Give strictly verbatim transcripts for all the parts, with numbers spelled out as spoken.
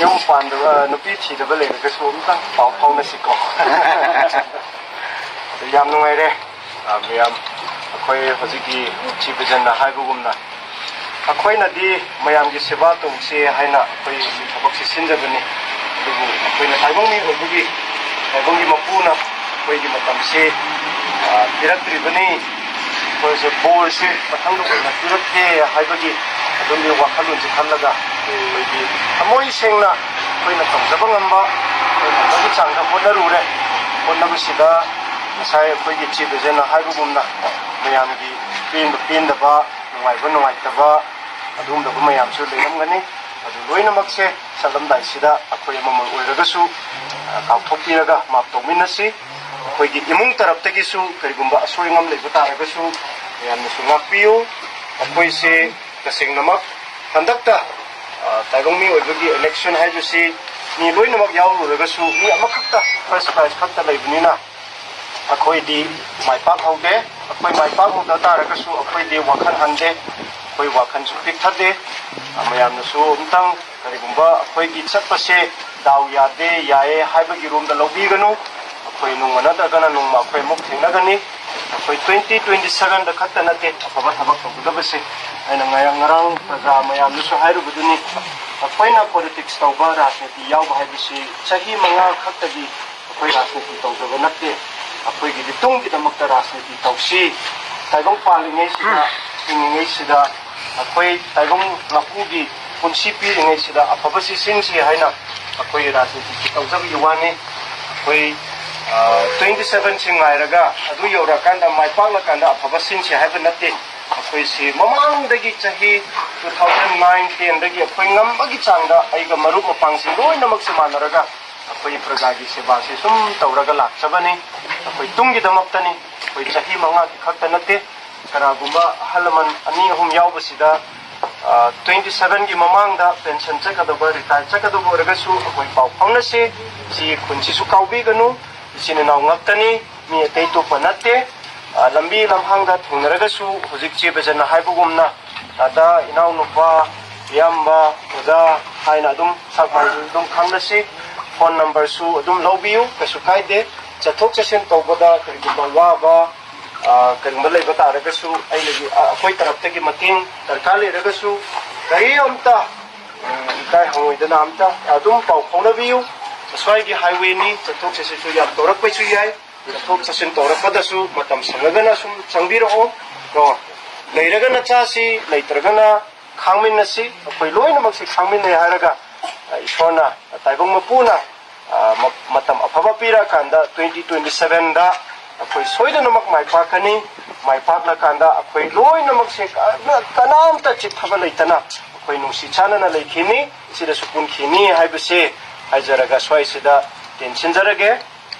ꯌꯨꯝ ꯄꯥꯟꯗꯕ, ꯅꯨꯄꯤ ꯊꯤꯗꯕ ꯂꯩꯔꯒꯁꯨ ꯑꯝꯇꯪ ꯄꯥꯎ ꯐꯥꯎꯅꯁꯤꯀꯣ꯫ ꯑꯗꯨ ꯌꯥꯝ ꯅꯨꯡꯉꯥꯏꯔꯦ꯫ ꯑ, ꯃꯌꯥꯝ, ꯑꯩꯈꯣꯏ ꯍꯧꯖꯤꯛꯀꯤ ꯆꯤ ꯕꯤꯖꯟꯅ ꯍꯥꯏꯕꯒꯨꯝꯅ, ꯑꯩꯈꯣꯏꯅꯗꯤ ꯃꯌꯥꯝꯒꯤ ꯁꯦꯕꯥ ꯇꯧꯁꯦ ꯍꯥꯏꯅ ꯑꯩꯈꯣꯏ ꯊꯕꯛꯁꯦ ꯁꯤꯟꯖꯕꯅꯤ꯫ ꯑꯗꯨꯕꯨ ꯑꯩꯈꯣꯏꯅ ꯇꯥꯏꯕꯪ ꯃꯤ ꯑꯣꯏꯕꯒꯤ, ꯇꯥꯏꯕꯪꯒꯤ ꯃꯄꯨꯅ ꯑꯩꯈꯣꯏꯒꯤ ꯃꯇꯝꯁꯤ, ꯑ, ꯄꯤꯔꯛꯇ꯭ꯔꯤꯕꯅꯤ꯫ ꯑꯩꯈꯣꯏꯁꯦ ꯕꯣꯔꯁꯦ ꯃꯊꯪꯗ ꯑꯣꯏꯅ ꯄꯤꯔꯛꯀꯦ ꯍꯥꯏꯕꯒꯤ ꯑꯗꯨꯝꯒꯤ ꯋꯥꯈꯜꯂꯣꯟꯁꯦ ꯈꯜꯂꯒ, ꯑꯩꯈꯣꯏꯒꯤ ꯊꯃꯣꯏ ꯁꯦꯡꯅ ꯑꯩꯈꯣꯏꯅ ꯇꯧꯖꯕ ꯉꯝꯕ, ꯑꯩꯈꯣꯏ ꯉꯝꯕꯒꯤ ꯆꯥꯡꯗ ꯍꯣꯠꯅꯔꯨꯔꯦ꯫ ꯍꯣꯠꯅꯕꯁꯤꯗ ꯉꯁꯥꯏ ꯑꯩꯈꯣꯏꯒꯤ ꯆꯤ ꯕꯤꯖꯟꯅ ꯍꯥꯏꯕꯒꯨꯝꯅ ꯃꯌꯥꯝꯒꯤ ꯄꯦꯟꯕ ꯄꯦꯟꯗꯕ, ꯅꯨꯡꯉꯥꯏꯕ ꯅꯨꯡꯉꯥꯏꯇꯕ, ꯑꯗꯨꯒꯨꯝꯂꯕ ꯃꯌꯥꯝꯁꯨ ꯂꯩꯔꯝꯒꯅꯤ꯫ ꯑꯗꯨ ꯂꯣꯏꯅꯃꯛꯁꯦ ꯆꯠꯂꯝꯗꯥꯏꯁꯤꯗ ꯑꯩꯈꯣꯏ ꯑꯃꯃꯝ ꯑꯣꯏꯔꯒꯁꯨ, ꯑ, ꯀꯥꯎꯊꯣꯛꯄꯤꯔꯒ ꯃꯥꯞ ꯇꯧꯃꯤꯟꯅꯁꯤ꯫ ꯑꯩꯈꯣꯏꯒꯤ ꯏꯃꯨꯡ ꯇꯔꯞꯇꯒꯤꯁꯨ ꯀꯔꯤꯒꯨꯝꯕ ꯑꯁꯣꯏ ꯑꯉꯥꯝ ꯂꯩꯕ ꯇꯥꯔꯒꯁꯨ ꯃꯌꯥꯝꯅꯁꯨ ꯉꯥꯛꯄꯤꯌꯨ꯫ ꯑꯩꯈꯣꯏꯁꯦ ꯇꯁꯦꯡꯅꯃꯛ ꯍꯟꯗꯛꯇ, ꯑ, ꯇꯥꯏꯕꯪ ꯃꯤ ꯑꯣꯏꯕꯒꯤ ꯏꯂꯦꯛꯁꯟ ꯍꯥꯏꯕꯁꯤ ꯃꯤ ꯂꯣꯏꯅꯃꯛ ꯌꯥꯎꯔꯨꯔꯒꯁꯨ ꯃꯤ ꯑꯃꯈꯛꯇ ꯐꯥꯔꯁ ꯄ꯭ꯔꯥꯏꯖ ꯈꯛꯇ ꯂꯩꯕꯅꯤꯅ, ꯑꯩꯈꯣꯏꯗꯤ ꯃꯥꯏ ꯄꯥꯛꯍꯧꯗꯦ꯫ ꯑꯩꯈꯣꯏ ꯃꯥꯏ ꯄꯥꯛꯍꯧꯗ ꯇꯥꯔꯒꯁꯨ ꯑꯩꯈꯣꯏꯗꯤ ꯋꯥꯈꯜ ꯍꯟꯗꯦ, ꯑꯩꯈꯣꯏ ꯋꯥꯈꯜꯁꯨ ꯄꯤꯛꯊꯗꯦ꯫ ꯃꯌꯥꯝꯅꯁꯨ ꯑꯃꯨꯛꯇꯪ ꯀꯔꯤꯒꯨꯝꯕ ꯑꯩꯈꯣꯏꯒꯤ ꯆꯠꯄꯁꯦ ꯗꯥꯎ ꯌꯥꯗꯦ, ꯌꯥꯏꯌꯦ ꯍꯥꯏꯕꯒꯤ ꯔꯣꯝꯗ ꯂꯧꯕꯤꯒꯅꯨ꯫ ꯑꯩꯈꯣꯏ ꯅꯣꯡꯃ ꯅꯠꯇ꯭ꯔꯒꯅ ꯅꯣꯡꯃ ꯑꯩꯈꯣꯏ ꯑꯃꯨꯛ ꯊꯦꯡꯅꯒꯅꯤ꯫ ꯑꯩꯈꯣꯏ ꯇ꯭ꯋꯦꯟꯇꯤ ꯇ꯭ꯋꯦꯟꯇꯤ ꯁꯚꯦꯟꯗ ꯈꯛꯇ ꯅꯠꯇꯦ ꯑꯐꯕ ꯊꯕꯛ ꯇꯧꯒꯗꯕꯁꯦ꯫ ꯑꯩꯅ ꯉꯔꯥꯡ, ꯉꯔꯥꯡ ꯄ꯭ꯔꯖꯥ ꯃꯌꯥꯝꯗꯁꯨ ꯍꯥꯏꯔꯨꯕꯗꯨꯅꯤ, ꯑꯩꯈꯣꯏꯅ ꯄꯣꯂꯤꯇꯤꯛꯁ ꯇꯧꯕ, ꯔꯥꯖꯅꯤꯇꯤ ꯌꯥꯎꯕ ꯍꯥꯏꯕꯁꯤ ꯆꯍꯤ ꯃꯉꯥ ꯈꯛꯇꯒꯤ ꯑꯩꯈꯣꯏ ꯔꯥꯖꯅꯤꯇꯤ ꯇꯧꯗꯕ ꯅꯠꯇꯦ꯫ ꯑꯩꯈꯣꯏꯒꯤꯗꯤ ꯇꯨꯡꯒꯤꯗꯃꯛꯇ ꯔꯥꯖꯅꯤꯇꯤ ꯇꯧꯁꯤ꯫ ꯇꯥꯏꯕꯪ ꯄꯥꯜꯂꯤꯉꯩꯁꯤꯗ, ꯍꯤꯡꯂꯤꯉꯩꯁꯤꯗ, ꯑꯩꯈꯣꯏ ꯇꯥꯏꯕꯪ ꯃꯄꯨꯒꯤ ꯄꯨꯟꯁꯤ ꯄꯤꯔꯤꯉꯩꯁꯤꯗ ꯑꯐꯕꯁꯤ ꯁꯤꯟꯁꯤ ꯍꯥꯏꯅ ꯑꯩꯈꯣꯏ ꯔꯥꯖꯅꯤꯇꯤꯁꯤ ꯇꯧꯖꯕꯒꯤ ꯋꯥꯅꯤ꯫ ꯑꯩꯈꯣꯏ, ꯑ, ꯇ꯭ꯋꯦꯟꯇꯤ ꯁꯚꯦꯟꯁꯤ ꯉꯥꯏꯔꯒ ꯑꯗꯨ ꯌꯧꯔꯀꯥꯟꯗ ꯃꯥꯏ ꯄꯥꯛꯂꯀꯥꯟꯗ ꯑꯐꯕ ꯁꯤꯟꯁꯤ ꯍꯥꯏꯕ ꯅꯠꯇꯦ꯫ ꯑꯩꯈꯣꯏꯁꯤ ꯃꯃꯥꯡꯗꯒꯤ ꯆꯍꯤ ꯇꯨ ꯊꯥꯎꯖꯟ ꯅꯥꯏꯟ ꯇꯦꯟꯗꯒꯤ ꯑꯩꯈꯣꯏ ꯉꯝꯕꯒꯤ ꯆꯥꯡꯗ ꯑꯩꯒ ꯃꯔꯨꯞ ꯃꯄꯥꯡꯁꯤꯡ ꯂꯣꯏꯅꯃꯛꯁꯦ ꯃꯥꯟꯅꯔꯒ ꯑꯩꯈꯣꯏ ꯄ꯭ꯔꯖꯥꯒꯤ ꯁꯦꯕꯥꯁꯦ ꯁꯨꯝ ꯇꯧꯔꯒ ꯂꯥꯛꯆꯕꯅꯤ꯫ ꯑꯩꯈꯣꯏ ꯇꯨꯡꯒꯤꯗꯃꯛꯇꯅꯤ꯫ ꯑꯩꯈꯣꯏ ꯆꯍꯤ ꯃꯉꯥꯒꯤ ꯈꯛꯇ ꯅꯠꯇꯦ꯫ ꯀꯅꯥꯒꯨꯝꯕ ꯑꯍꯜ ꯂꯃꯟ ꯑꯅꯤ ꯑꯍꯨꯝ ꯌꯥꯎꯕꯁꯤꯗ, ꯑ, ꯇ꯭ꯋꯦꯟꯇꯤ ꯁꯚꯦꯟꯒꯤ ꯃꯃꯥꯡꯗ ꯄꯦꯟꯁꯟ ꯆꯠꯀꯗꯕ, ꯔꯤꯇꯥꯌꯔ ꯆꯠꯀꯗꯕ ꯑꯣꯏꯔꯒꯁꯨ ꯑꯩꯈꯣꯏ ꯄꯥꯎ ꯐꯥꯎꯅꯁꯤ꯫ ꯁꯤ ꯈꯨꯟꯁꯤꯁꯨ ꯀꯥꯎꯕꯤꯒꯅꯨ꯫ ꯏꯆꯤꯟ ꯏꯅꯥꯎ ꯉꯥꯛꯇꯅꯤ꯫ ꯃꯤ ꯑꯇꯩ ꯑꯇꯣꯞꯄ ꯅꯠꯇꯦ꯫ ꯑ, ꯂꯝꯕꯤ ꯂꯝꯍꯥꯡꯗ ꯊꯦꯡꯅꯔꯒꯁꯨ ꯍꯧꯖꯤꯛ ꯆꯦ ꯕꯦꯖꯟꯅ ꯍꯥꯏꯕꯒꯨꯝꯅ ꯗꯥꯗꯥ, ꯏꯅꯥꯎꯅꯨꯄꯥ, ꯏꯌꯥꯝꯕ, ꯑꯣꯖꯥ, ꯍꯥꯏꯅ ꯑꯗꯨꯝ ꯁꯛ ꯃꯥꯏꯁꯨ ꯑꯗꯨꯝ ꯈꯪꯅꯁꯤ꯫ ꯐꯣꯟ ꯅꯝꯕꯔꯁꯨ ꯑꯗꯨꯝ ꯂꯧꯕꯤꯌꯨ, ꯀꯩꯁꯨ ꯀꯥꯏꯗꯦ꯫ ꯆꯠꯊꯣꯛ ꯆꯠꯁꯤꯟ ꯇꯧꯕꯗ ꯀꯔꯤꯒꯨꯝꯕ ꯋꯥꯕ, ꯑ, ꯀꯔꯤꯒꯨꯝꯕ ꯂꯩꯕ ꯇꯥꯔꯒꯁꯨ ꯑꯩꯅꯗꯤ, ꯑ, ꯑꯩꯈꯣꯏ ꯇꯔꯞꯇꯒꯤ ꯃꯇꯦꯡ ꯗꯔꯀꯥꯔ ꯂꯩꯔꯒꯁꯨ ꯒꯥꯔꯤ ꯑꯝꯇ, ꯎꯝ, ꯏꯀꯥꯏ ꯍꯪꯉꯣꯏꯗꯅ ꯑꯝꯇ ꯑꯗꯨꯝ ꯄꯥꯎ ꯐꯥꯎꯅꯕꯤꯌꯨ꯫ ꯑꯁ꯭ꯋꯥꯏꯒꯤ ꯍꯥꯏꯋꯦꯅꯤ, ꯆꯠꯊꯣꯛ ꯆꯠꯁꯤꯟꯁꯨ ꯌꯥꯝ ꯇꯧꯔꯛꯄꯁꯨ ꯌꯥꯏ꯫ ꯆꯠꯊꯣꯛ ꯆꯠꯁꯤꯟ ꯇꯧꯔꯛꯄꯗꯁꯨ ꯃꯇꯝ ꯁꯪꯉꯒꯅ ꯁꯨꯝ ꯆꯪꯕꯤꯔꯛꯑꯣ꯫ ꯀꯣ, ꯂꯩꯔꯒꯅ ꯆꯥꯁꯤ, ꯂꯩꯇ꯭ꯔꯒꯅ ꯈꯥꯡꯃꯤꯟꯅꯁꯤ꯫ ꯑꯩꯈꯣꯏ ꯂꯣꯏꯅꯃꯛꯁꯤ ꯈꯥꯡꯃꯤꯟꯅꯩ ꯍꯥꯏꯔꯒ, ꯑ, ꯏꯁꯣꯔꯅ, ꯇꯥꯏꯕꯪ ꯃꯄꯨꯅ, ꯑ, ꯃ-, ꯃꯇꯝ ꯑꯐꯕ ꯄꯤꯔꯀꯥꯟꯗ twenty twenty sevenꯗ ꯑꯩꯈꯣꯏ ꯁꯣꯏꯗꯅꯃꯛ ꯃꯥꯏ ꯄꯥꯛꯀꯅꯤ꯫ ꯃꯥꯏ ꯄꯥꯛꯂꯀꯥꯟꯗ ꯑꯩꯈꯣꯏ ꯂꯣꯏꯅꯃꯛꯁꯦ ꯀꯅꯥ-, ꯀꯅꯥꯝꯇ ꯆꯤꯠꯊꯕ ꯂꯩꯇꯅ ꯑꯩꯈꯣꯏ ꯅꯨꯡꯁꯤ ꯆꯥꯟꯅꯅ ꯂꯩꯈꯤꯅꯤ, ꯁꯤꯗꯁꯨ ꯄꯨꯟꯈꯤꯅꯤ ꯍꯥꯏꯕꯁꯦ ꯍꯥꯏꯖꯔꯒ ꯁ꯭ꯋꯥꯏꯁꯤꯗ ꯇꯦꯟꯁꯤꯟꯖꯔꯒꯦ꯫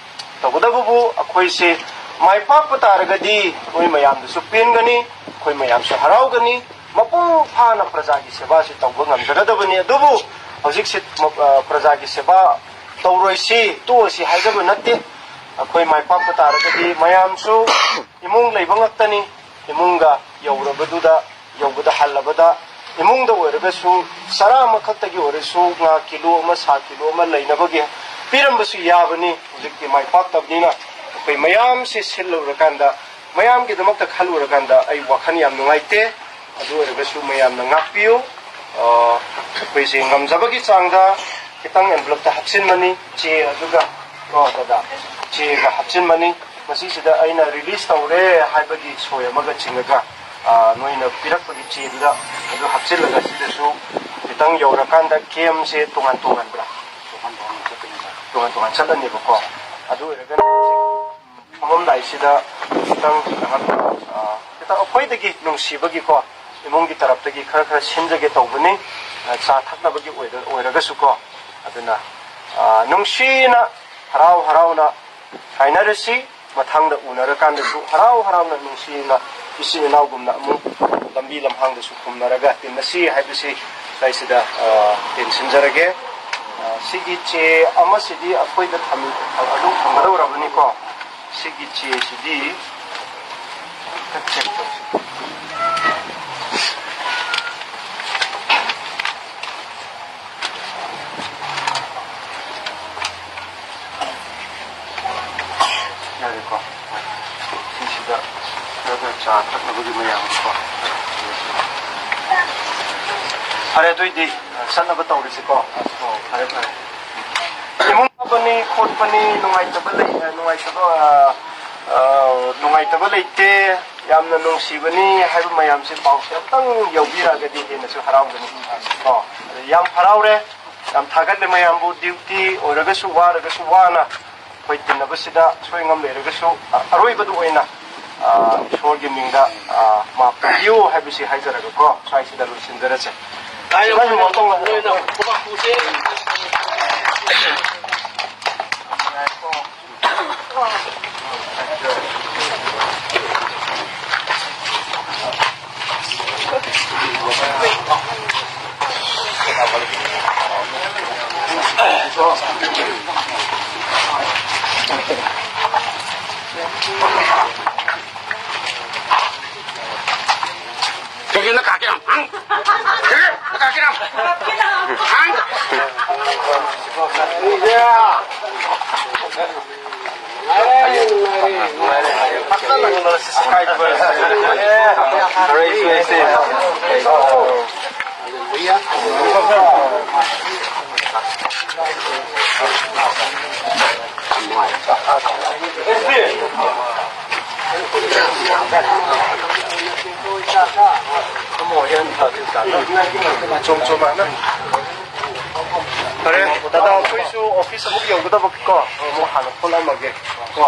ꯇꯧꯒꯗꯕꯕꯨ ꯑꯩꯈꯣꯏꯁꯦ ꯃꯥꯏ ꯄꯥꯛꯄ ꯇꯥꯔꯒꯗꯤ ꯅꯣꯏ ꯃꯌꯥꯝꯗꯁꯨ ꯄꯦꯟꯒꯅꯤ, ꯑꯩꯈꯣꯏ ꯃꯌꯥꯝꯁꯨ ꯍꯔꯥꯎꯒꯅꯤ꯫ ꯃꯄꯨꯡ ꯐꯥꯅ ꯄ꯭ꯔꯖꯥꯒꯤ ꯁꯦꯕꯥꯁꯤ ꯇꯧꯕ ꯉꯝꯖꯒꯗꯕꯅꯤ꯫ ꯑꯗꯨꯕꯨ ꯍꯧꯖꯤꯛꯁꯦ, ꯑ, ꯄ꯭ꯔꯖꯥꯒꯤ ꯁꯦꯕꯥ ꯇꯧꯔꯣꯏꯁꯤ, ꯇꯣꯛꯑꯁꯤ ꯍꯥꯏꯖꯕ ꯅꯠꯇꯦ꯫ ꯑꯩꯈꯣꯏ ꯃꯥꯏ ꯄꯥꯛꯄ ꯇꯥꯔꯒꯗꯤ ꯃꯌꯥꯝꯁꯨ ꯏꯃꯨꯡ ꯂꯩꯕ ꯉꯥꯛꯇꯅꯤ꯫ ꯏꯃꯨꯡꯒ ꯌꯧꯔꯕꯗꯨꯗ, ꯌꯧꯕꯗ ꯍꯜꯂꯕꯗ ꯏꯃꯨꯡꯗ ꯑꯣꯏꯔꯒꯁꯨ ꯆꯔꯥ ꯑꯃꯈꯛꯇꯒꯤ ꯑꯣꯏꯔꯁꯨ ꯉꯥ ꯀꯤꯂꯣ ꯑꯃ, ꯁꯥ ꯀꯤꯂꯣ ꯑꯃ ꯂꯩꯅꯕꯒꯤ ꯄꯤꯔꯝꯕꯁꯨ ꯌꯥꯕꯅꯤ꯫ ꯍꯧꯖꯤꯛꯇꯤ ꯃꯥꯏ ꯄꯥꯛꯇꯕꯅꯤꯅ ꯑꯩꯈꯣꯏ ꯃꯌꯥꯝꯁꯦ ꯁꯤꯜꯂꯨꯔꯀꯥꯟꯗ, ꯃꯌꯥꯝꯒꯤꯗꯃꯛꯇ ꯈꯜꯂꯨꯔꯀꯥꯟꯗ ꯑꯩ ꯋꯥꯈꯜ ꯌꯥꯝ ꯅꯨꯡꯉꯥꯏꯇꯦ꯫ ꯑꯗꯨ ꯑꯣꯏꯔꯒꯁꯨ ꯃꯌꯥꯝꯅ ꯉꯥꯛꯄꯤꯌꯨ꯫ ꯑ, ꯑꯩꯈꯣꯏꯁꯦ ꯉꯝꯖꯕꯒꯤ ꯆꯥꯡꯗ ꯈꯤꯇꯪ ꯑꯦꯟꯚꯂꯞꯇ ꯍꯥꯞꯆꯤꯟꯕꯅꯤ, ꯆꯦ ꯑꯗꯨꯒ, ꯀꯣ, ꯗꯗꯥ, ꯆꯦꯒ ꯍꯥꯞꯆꯤꯟꯕꯅꯤ꯫ ꯃꯁꯤꯁꯤꯗ ꯑꯩꯅ ꯔꯤꯂꯤꯁ ꯇꯧꯔꯦ ꯍꯥꯏꯕꯒꯤ ꯁꯣꯏ ꯑꯃꯒ ꯆꯤꯡꯉꯒ, ꯑ, ꯅꯣꯏꯅ ꯄꯤꯔꯛꯄꯒꯤ ꯆꯦꯗꯨꯗ ꯑꯗꯨ ꯍꯥꯞꯆꯤꯜꯂꯒ ꯁꯤꯗꯁꯨ ꯈꯤꯇꯪ ꯌꯧꯔꯀꯥꯟꯗ ꯀꯦꯝꯁꯦ ꯇꯣꯉꯥꯟ ꯇꯣꯉꯥꯟꯕ꯭ꯔꯥ? ꯇꯣꯉꯥꯟ ꯇꯣꯉꯥꯟ ꯆꯠꯀꯅꯦꯕ꯫ ꯇꯣꯉꯥꯟ ꯇꯣꯉꯥꯟ ꯆꯠꯂꯅꯦꯕꯀꯣ꯫ ꯑꯗꯨ ꯑꯣꯏꯔꯒꯅ ꯐꯝꯃꯝꯗꯥꯏꯁꯤꯗ ꯈꯤꯇꯪ ꯀꯩꯅꯣ, ꯑ, ꯈꯤꯇꯪ ꯑꯩꯈꯣꯏꯗꯒꯤ ꯅꯨꯡꯁꯤꯕꯒꯤꯀꯣ, ꯏꯃꯨꯡꯒꯤ ꯇꯔꯞꯇꯒꯤ ꯈꯔ ꯈꯔ ꯁꯤꯟꯖꯒꯦ ꯇꯧꯕꯅꯤ, ꯑ, ꯆꯥ ꯊꯛꯅꯕꯒꯤ ꯑꯣꯏꯔ-, ꯑꯣꯏꯔꯒꯁꯨꯀꯣ꯫ ꯑꯗꯨꯅ, ꯑ, ꯅꯨꯡꯁꯤꯅ, ꯍꯔꯥꯎ ꯍꯔꯥꯎꯅ ꯀꯥꯏꯅꯔꯁꯤ꯫ ꯃꯊꯪꯗ ꯎꯅꯔꯀꯥꯟꯗꯁꯨ ꯍꯔꯥꯎ ꯍꯔꯥꯎꯅ ꯅꯨꯡꯁꯤꯅ ꯏꯆꯤꯟ ꯏꯅꯥꯎꯒꯨꯝꯅ ꯑꯃꯨꯛ ꯂꯝꯕꯤ ꯂꯝꯍꯥꯡꯗꯁꯨ ꯈꯨꯝꯅꯔꯒ ꯇꯤꯟꯅꯁꯤ ꯍꯥꯏꯕꯁꯤ ꯁ꯭ꯋꯥꯏꯁꯤꯗ, ꯑ, ꯇꯦꯟꯁꯤꯟꯖꯔꯒꯦ꯫ ꯑ, ꯁꯤꯒꯤ ꯆꯦ ꯑꯃꯁꯤꯗꯤ ꯑꯩꯈꯣꯏꯗ ꯊꯝ-, ꯑꯗꯨꯝ ꯊꯝꯒꯗꯧꯔꯕꯅꯤꯀꯣ꯫ ꯁꯤꯒꯤ ꯆꯦꯁꯤꯗꯤ ꯈꯔ ꯆꯦꯛ ꯇꯧꯁꯤ꯫ ꯑꯗꯨꯒꯤ ꯃꯌꯥꯝꯗꯣꯀꯣ꯫ ꯐꯔꯦ, ꯑꯗꯨꯏꯗꯤ ꯆꯠꯅꯕ ꯇꯧꯔꯁꯤꯀꯣ꯫ ꯐꯔꯦ, ꯐꯔꯦ꯫ ꯏꯃꯨꯡ ꯐꯕꯅꯤ ꯈꯣꯠꯄꯅꯤ, ꯅꯨꯡꯉꯥꯏꯇꯕ ꯂꯩ, ꯅꯨꯡꯉꯥꯏꯇꯕ, ꯑ, ꯑ, ꯅꯨꯡꯉꯥꯏꯇꯕ ꯂꯩꯇꯦ, ꯌꯥꯝꯅ ꯅꯨꯡꯁꯤꯕꯅꯤ ꯍꯥꯏꯕ ꯃꯌꯥꯝꯁꯦ ꯄꯥꯎꯁꯦ ꯑꯝꯇꯪ ꯌꯧꯕꯤꯔꯛꯑꯒꯗꯤ ꯍꯦꯟꯅꯁꯨ ꯍꯔꯥꯎꯒꯅꯤ꯫ ꯀꯣ, ꯑꯗꯨ ꯌꯥꯝ ꯍꯔꯥꯎꯔꯦ, ꯌꯥꯝ ꯊꯥꯒꯠꯂꯦ ꯃꯌꯥꯝꯕꯨ꯫ ꯗ꯭ꯌꯨꯇꯤ ꯑꯣꯏꯔꯒꯁꯨ, ꯋꯥꯔꯒꯁꯨ ꯋꯥꯅ ꯑꯩꯈꯣꯏ ꯇꯤꯟꯅꯕꯁꯤꯗ ꯁꯣꯏꯉꯝ ꯂꯩꯔꯒꯁꯨ, ꯑ-, ꯑꯔꯣꯏꯕꯗ ꯑꯣꯏꯅ, ꯑ, ꯏꯁꯣꯔꯒꯤ ꯃꯤꯡꯗ, ꯑ, ꯃꯥꯞ ꯇꯧꯕꯤꯌꯨ ꯍꯥꯏꯕꯁꯤ ꯍꯥꯏꯖꯔꯒꯀꯣ, ꯁ꯭ꯋꯥꯏꯁꯤꯗ ꯂꯣꯏꯁꯤꯟꯖꯔꯁꯦ꯫ ꯁꯤꯐꯥꯏꯁꯤꯡ ꯃꯇꯨꯡ ꯂꯣꯏꯅ ꯈꯨꯕꯥꯛ ꯈꯨꯁꯦ꯫ Kagina kakira. Hang. Kagina kakira. Hang. ꯐꯔꯦ, ꯗꯥꯗꯥ, ꯑꯩꯈꯣꯏꯁꯨ ꯑꯣꯐꯤꯁ ꯑꯃꯨꯛ ꯌꯧꯒꯗꯕꯀꯣ, ꯑꯃꯨꯛ ꯍꯥꯟꯅ ꯊꯣꯛꯂꯛꯑꯝꯃꯒꯦ ꯀꯣ꯫